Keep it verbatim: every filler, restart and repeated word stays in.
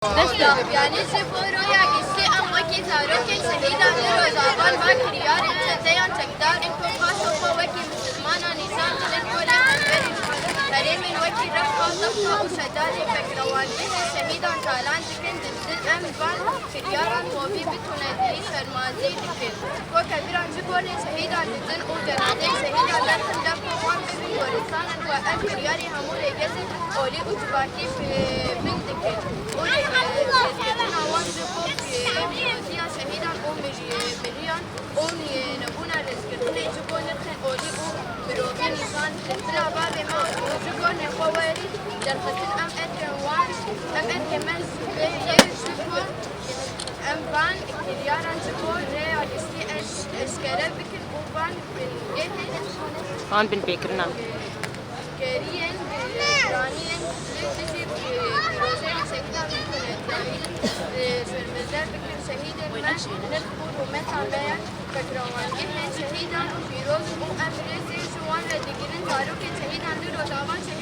Yanî ji bo roya giştî em wekî zarokên şehîdan li Rojavan van kiryarên çeteyan çekdar in ku paşa xwe wekî misilmanan nîşan didin ku lê hevberên herêmên wekî Reqa, Teqqa û Şedalê pêkrewandihên şehîdan talan dikin, di dil em van kiryaran tovî bi tundî şermazî dikin. Ku keviran ji gornê şehîdan didin û cenazeyên şehîdan derxin def ku wan bibin goristanan ku ev kiryarê hemû rêgezên olî û civakî bi bin dikin û rêzgirtina wan ji bo pîroziya şehîdan û miriyan û nebûna rêzgirtinê ji bo nirxên olî û mirovî nîşan didin. Bila bavê me ji gornê xwe werî derxistin em erkên wan, em erkên me ji vê yê ji bo em van kiryaran ji bo rêya giştî eş-, eşkere bikin û van bingehên Van binpêkirina. Geriyên giraniyên lê dijî pîrozeyên şehîdan bikine diyarî, e, şermezar bikin. Şehîdên me nirx û rûmeta me ye. Pêkrewandihên şehîdan pîroz in û em rêzê ji wan re digirin. Zarokên şehîdan li Rojavan şehîd